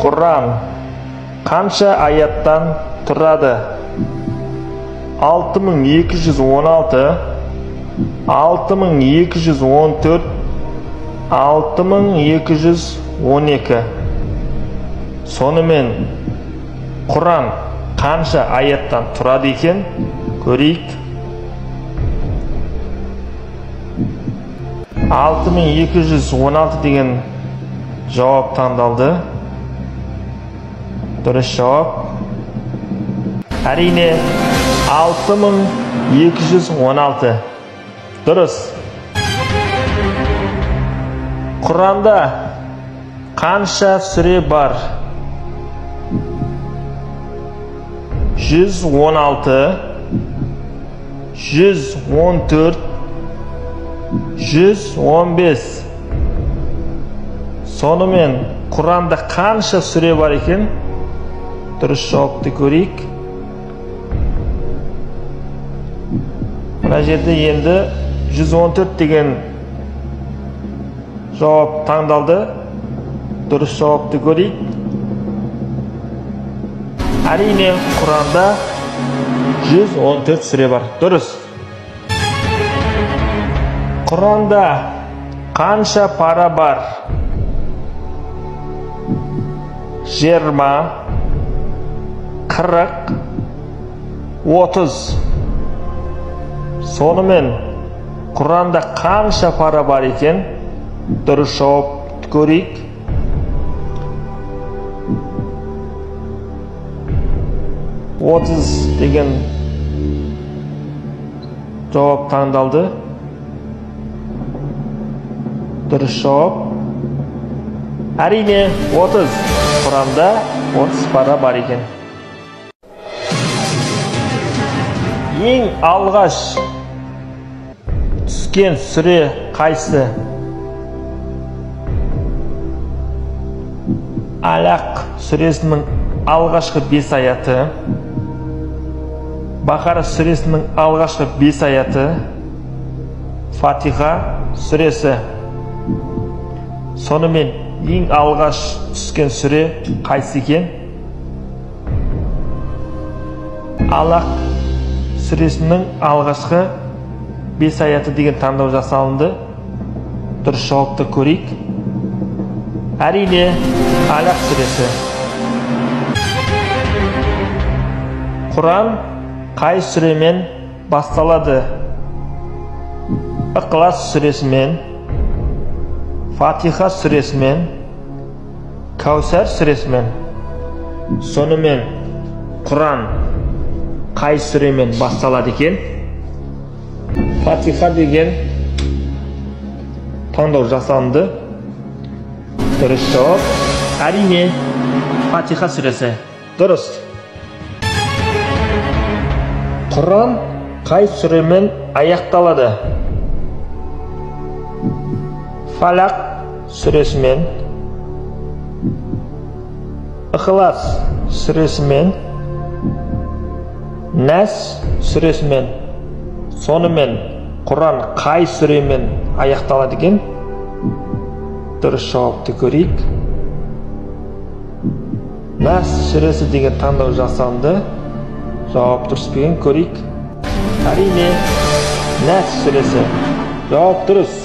Құран қанша аяттан тұрады? 6216, 6214, 6212. Сонымен Құран қанша аяттан тұрады екен? Көрейік. 6216 деген жауап таңдалды. Дұрыс жауап әрине 6216. Дұрыс. Құранда қанша сүре бар? 116, 114, 115. Сонымен Құранда қанша сүре бар екен? Дұрыс жауапты көрейік. Мына жерде енді 114 деген жауап таңдалды. Дұрыс жауапты көрейік. Әрине Құранда 114 сүре бар. Дұрыс. Құранда қанша пара бар? 20, 40, 30. Сонымен Құранда қанша пара бар екен? Дұрыс жауапты көрейік. 30 деген жауап таңдалды. Дұрыс жауап әрине 30. Құранда 30 пара бар екен. Ең алғаш түскен сүре қайсы? Алақ сүресінің алғашқы 5 аяты, Бақара сүресінің алғашқы 5 аяты, Фатиха сүресі. Сонымен ең алғаш түскен сүре қайсы екен? Алақ сүресінің алғашқы 5 аяты деген таңдау жасалынды. Дұрыс жауапты көрейік. Әрине Алақ сүресі. Құран қай сүремен басталады? Ықылас сүресімен, Фатиха сүресімен, Кәусар сүресімен. Сонымен Құран қай сүремен басталады екен? Фатиха деген таңдау жасалынды. Дұрыс жауап әрине Фатиха сүресі. Дұрыс. Құран қай сүремен аяқталады? Фалақ сүресімен, Ықылас сүресімен, Нәс сүресімен. Сонымен Құран қай сүремен аяқталады екен? Дұрыс жауапты көрейік. Нәс сүресі деген таңдау жасалынды. Жауап дұрыс па екен көрейік. Әрине Нәс сүресі. Жауап дұрыс.